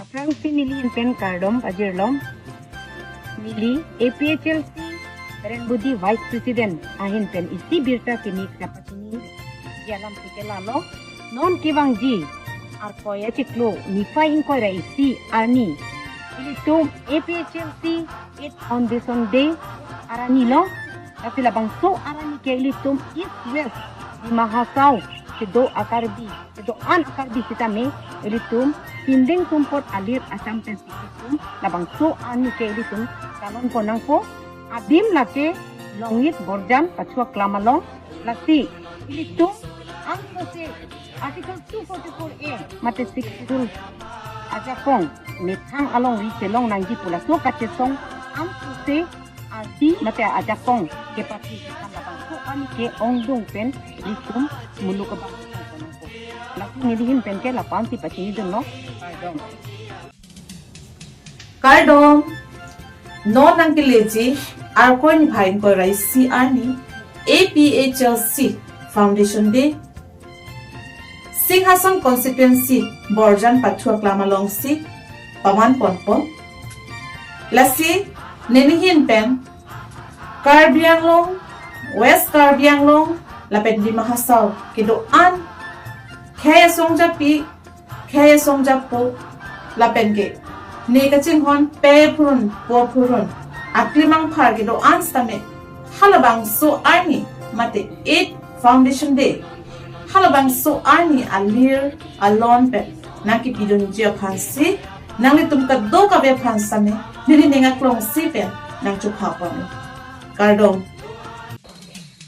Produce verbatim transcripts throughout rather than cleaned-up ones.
Aphrangsi neli ahin pen kardom pajirlong. Neli A P H L C Renbudi Vice President ahin pen isi birta kimi kapachini jalam theke lalo. Non kevangji Arkoi achiklo niphai ingkoi ra isi arni, ilitum A P H L C eighth Foundation Day arni lo. Lasi labangso arni ke ilitum East West Dima Hasao kedo a-Karbi, kedo-an a-Karbi sitame ilitum pindeng sumpot alir asam pensi ilitum labangso arni ke ilitum talon pon nangpo. Adim lake Longit Borjan Pathu Aklam along. Lasi ilitum angsose Article two forty-four A mate Sixth Schedule ajakong methang alongri chelong nangji pu laso kachesong angsose arti mate ajakong kepathu kekan labangso arni ke ongdung pen ilitum muluk abang. Lasi neli ahin pen ke lapu-ansi pachinidunlo. Kardom. Kardom. Non nangkeleji Arkoi niphai ingkoi ra isi arni A P H L C Foundation Day Singhason Constituency Borjan Pathu Aklam alongsi paman ponpo. Lasi neli ahin pen Karbi Anglong, West Karbi Anglong lapen Dima Hasao kedo-an khei asong japi, khei asong japo lapen ke ne kachinghon pe phurun po phurun aklimang phar kedo-an sitame halabangso arni mate eighth Foundation Day, halabangso arni alir alon pen nangkepidunji aphansi nanglitum kadokave aphan sitame neli ning aklongsi pen nangchupha pon. Kardom.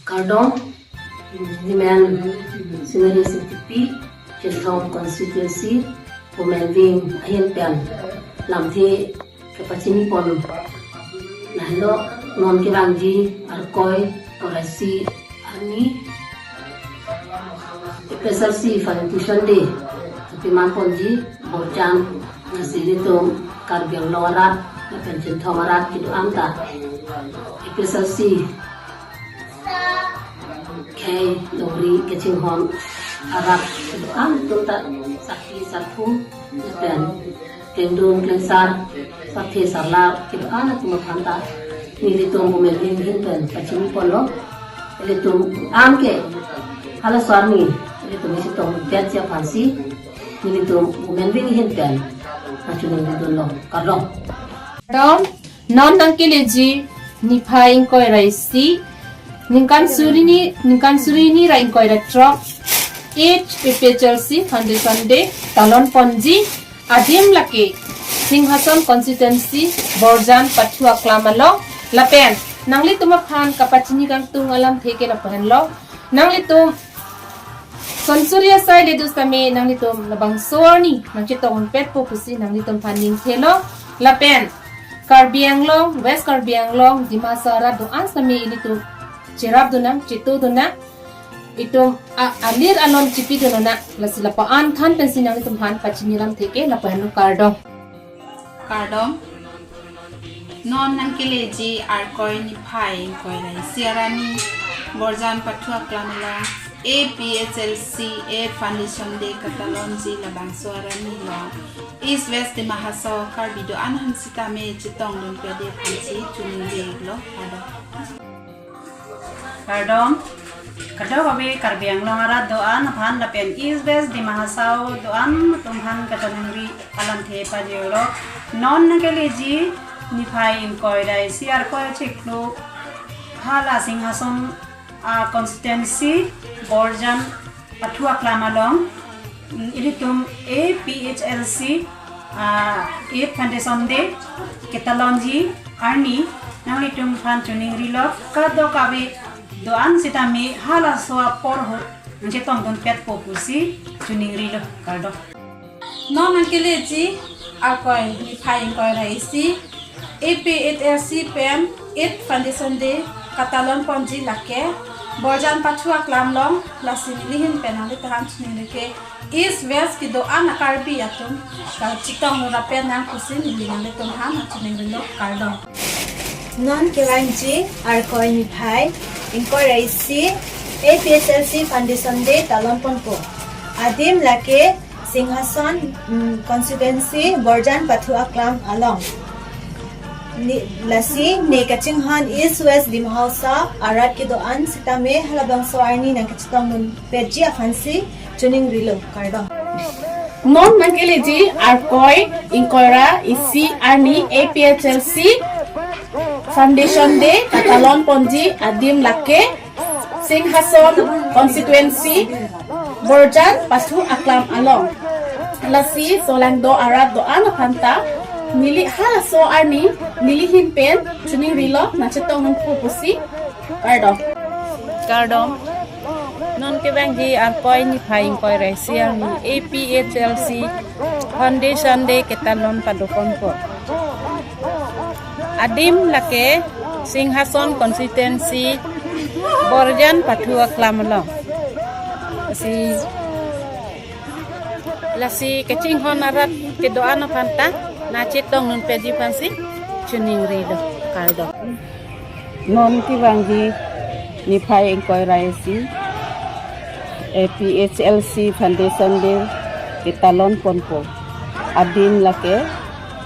Kardom, neli men Sineri Singtipi, Chinthong Constituency Women Wing ahin pen lamthe kepachini pon. Lahelo, non kevangji Arkoi ingkoi ra isi arni A P H L C Foundation Day kepaman ponji Borjan, lasi ilitum Karbi Anglong arat lapen Chinthong arat kedo-an ta A P H L C khei longri kachinghon arat kedo-an atum ta, sakhi sarpo lapen klengdun klengsar, sarthe sarla kedo-an atum aphan ta nelitum Women Wing ahin pen pachini ponlo. Ilitum an ke halaso arni ilitum isi tong bet si aphansi nelitum Women Wing ahin pen pachiningridunlo. Kardom. Kardom. Non nangkeleji niphai ingkoi ra isi, ningkan suri hini, ningkan suri hini ra ingkoi ra throk, eighth A P H L C Foundation Day talon ponji adim lake Singhason Constituency Borjan Pathu Aklam along lapen nanglitum aphan kapachini kangtung alamthe ke lapu henlo. Nanglitum son suri asai le do sitame nanglitum labangso arni nangchetong petpo pusi nanglitum aphan ningthelo. Lapen Karbi Anglong, West Karbi Anglong, Dima Hasao arat do-an sitame ilitum cherapdun nang, chetodun nang, itum a-, alir alon chipidun nang, lasi lapu-an than pensi nanglitum aphan pachini alamthe ke lapu henlo. Kardom. Kardom. Non nangkeleji Arkoi niphai ingkoi ra isi arni Borjan Pathu Aklam along A P H L C eighth Foundation Day katalonji labangso arni along East West Dima Hasao Karbi do-an aphan sitame chetongdun pede aphansi chiningrilo. Kardom. Kardom. Kadokave Karbi Anglong arat do-an aphan lapen East West Dima Hasao do-an atum aphan kachiningri alamthe pajirlo. Non nangkeleji niphai ingkoi ra isi Arkoi achiklo hala Singhason a-constituency Borjan Pathu Aklam along, mm, ilitum A P H L C, ah, eighth Foundation Day ketalonji arni nanglitum aphan chiningrilo, kadokave do-an sitame halaso apor ahut nangchetongdun petpo pusi chiningrilo. Kardom. Non nangkeleji Arkoi niphai ingkoi ra isi A P H L C pen eighth Foundation Day katalon ponji lake Borjan Pathu Aklam along, lasi neli ahin pen nanglitum aphan chiningri ke East West kedo-an a-Karbi atum kachetongdun ra pet nang pusi neli nanglitum aphan chiningrilo. Kardom. Non kevangji Arkoi niphai ingkoi ra isi A P H L C Foundation Day talon ponpo. Adim lake Singhason, mm, constituency Borjan Pathu Aklam along. Ni, lasi ne kachinghon East West Dima Hasao arat kedo-an sitame halabangso arni nangkachetongdun petji aphansi choningrilo, kardom. Non nangkeleji Arkoi ingkoi ra isi arni A P H L C Foundation Day katalon ponji adim lake Singhason constituency Borjan Pathu Aklam along. Lasi solangdo arat do-an aphanta neli halaso arni neli ahin pen choningrilo, nangchetongdunpo pusi, kardom. Kardom. Non kevangji Arkoi niphai ingkoi ra isi arni A P H L C Foundation Day ketalon padoponpo. Adim lake Singhason constituency Borjan Pathu Aklam along. Lasi, lasi kachinghon arat kedo-an aphanta nangchetongdun petji aphansi choningrilo, kardom. Non kevangji niphai ingkoi ra isi A P H L C Foundation Day ketalon ponpo. Adim lake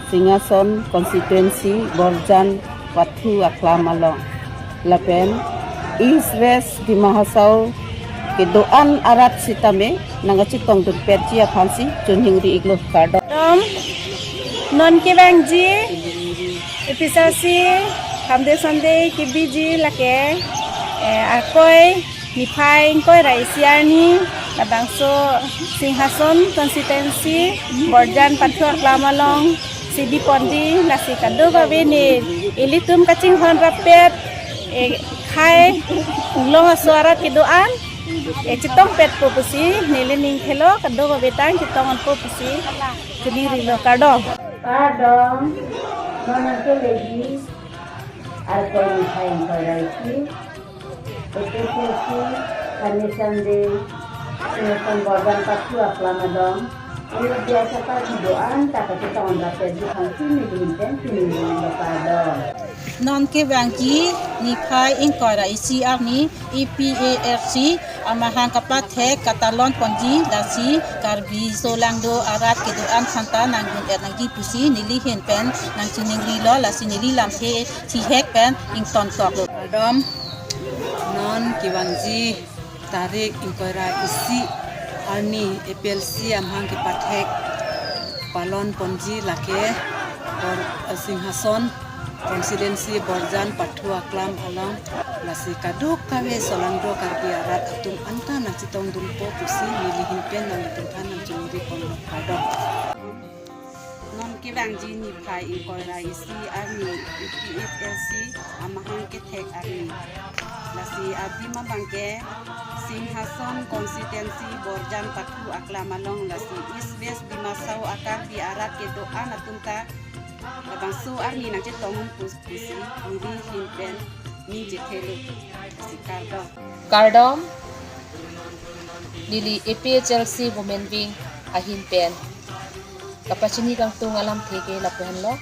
Singhason constituency Borjan Pathu Aklam along. Lapen East West Dima Hasao kedo-an arat sitame nangkachetongdun petji aphansi choningri-iklo, kardom. Kardom. Non kevangji A P H L C Foundation Day kebiji lake, eh, Arkoi niphai ingkoi ra isi arni labangso Singhason constituency Borjan Pathu Aklam along si biponji, lasi kadokave ne ilitum kachinghon rapet, eh, khei along aso arat kedo-an, eh, chetongpetpo pusi neli ning thelo, kadokave tang chetongdunpo pusi choningrilo, kardom. Kardom. Non nangkeleji Arkoi niphai ingkoi ra isi A P H L C Foundation Day Singhason Borjan Pathu Aklam along. Ini biasa pa kedo-an ta kachetongdun petji aphansi neli ahin pen choningrilo, kardom. Non kevangji niphai ingkoi ra isi arni A P H L C amahang kapathek katalon ponji, lasi Karbi solangdo arat kedo-an aphanta nangdun-et nangji pusi neli ahin pen nangchoningrilo, lasi neli lamthe thihek pen ingtontoklo, kardom. Non kevangji tarik ingkoi ra isi arni A P H L C amahang kepathek palon ponji lake Bor-, Singhason constituency Borjan Pathu Aklam along. Lasi kadokave solangdo Karbi arat atum anta nangchetongdunpo pusi neli ahin pen nanglitum aphan nangchoningriponlo, kardom. Non kevangji niphai ingkoi ra isi arni A P H L C amahang kethek arni. Lasi adim abangke Singhason constituency Borjan Pathu Aklam along, lasi East West Dima Hasao a-Karbi arat kedo-an atum ta labangso arni nangchetongdunpo pusi neli ahin pen ningje thelo, lasi kardom. Kardom. Neli A P H L C Women Wing ahin pen kapachini kangtung alamthe ke lapu-anlo.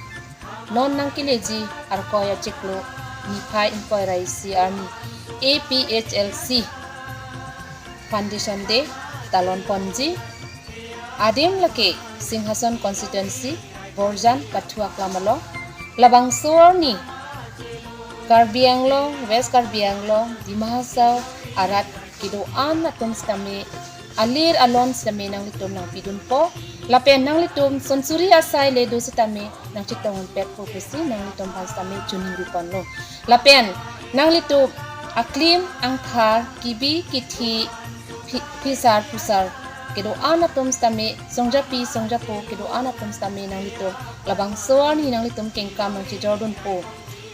Non nangkeleji Arkoi achiklo niphai ingkoi ra isi arni A P H L C Foundation Day talon ponji. Adim lake Singhason constituency Borjan Pathu Aklam along. Labangso arni Karbi Anglong, West Karbi Anglong, Dima Hasao arat kedo-an atum sitame, alir alon sitame nanglitum nangpidunpo. Lapen nanglitum sunsuri asai le do sitame nangchetongdunpetpo pusi nanglitum aphan sitame choningriponlo. Lapen nanglitum aklim angthar kibi kithi phi-, phisar phusar kedo-an atum sitame, songjapi songjapo kedo-an atum sitame nanglitum labangso arni nanglitum kengkam nangchejordunpo.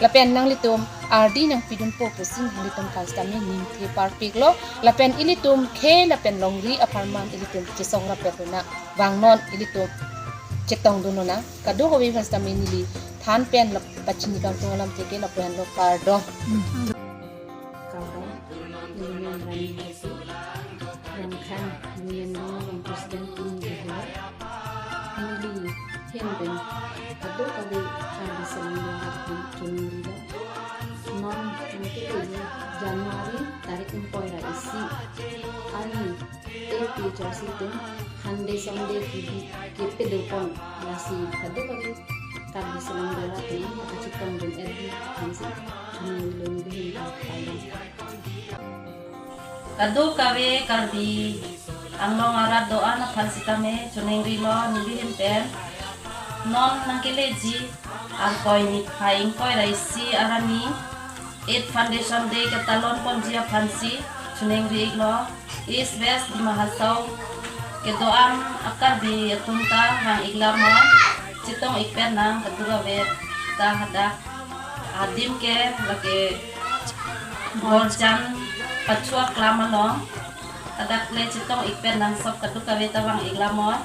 Lapen nanglitum ardi nangpidunpo pusi nanglitum aphan sitame ningthe parpiklo. Lapen ilitum khei lapen longri apharman ilitum chesong rapet lonang. Vangnon ilitum chetongdun lonang. Kadokave aphan sitame neli than pen lap-, pachini kangtung alamthe ke lapu-anlo, kardom. Kardom. Neli Rani Hasi, Rongkhang Union Long President Team Jehor. Neli Ahin pen kadokave Karbi Selam Dora atum choningrilo. Non nangkeleji January tarik ingkoi ra isi arni A P H L C atum Sunday Sunday kebi kepadopon, lasi kadokave Karbi Selam Dora atum nangkachetongdun-etji aphansi choningrilo neli ahin pen. Kardom. Kadokave Karbi Anglong arat do-an aphan sitame choningrilo neli ahin pen. Non nangkeleji Arkoi niphai ingkoi ra isi arni Eighth Foundation Day katalon ponji aphansi choningri-iklo. East West Dima Hasao kedo-an a-Karbi atum ta vang-ik lamon, chetong-ik pet nang kadokave ta hadak adim ke lake Borjan Pathu aklam along. Hadak le chetong-ik pet nang sop kadokave ta vang-ik lamon.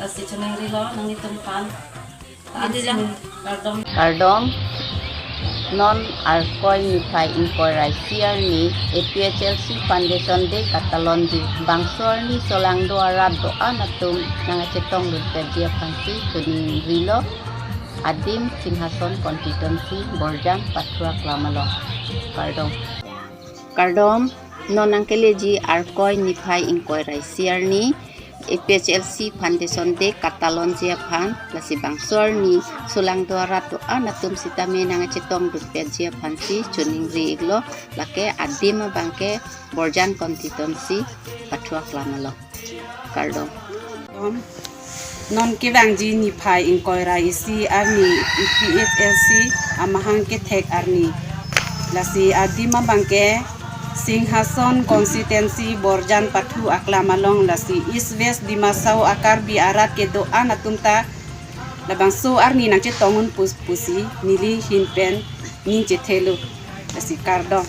Lasi choningrilo nanglitum aphan. Kardom. Kardom. Non Arkoi niphai ingkoi ra isi arni A P H L C Foundation Day katalonji. Bangso arni solangdo arat do-an atum nangkachetongdun-etji aphansi choningrilo. Adim Singhason Constituency, Borjan Pathu aklam along. Kardom. Kardom. Non nangkeleji Arkoi niphai ingkoi ra isi arni A P H L C Foundation Day katalonji aphan, lasi bangso arni solangdo arat do-an atum sitame nangkachetongdun-etji aphansi choningri-iklo. Lake adim abangke Borjan Constituency, Pathu aklam along. Kardom. Non kevangji niphai ingkoi ra isi arni A P H L C amahang kethek arni. Lasi adim abangke Singhason Constituency, Borjan Pathu aklam along, lasi East West Dima Hasao a-Karbi arat kedo-an atum ta labangso arni nangchetongdun pus pusi neli ahin pen ning chethelo. Lasi kardom.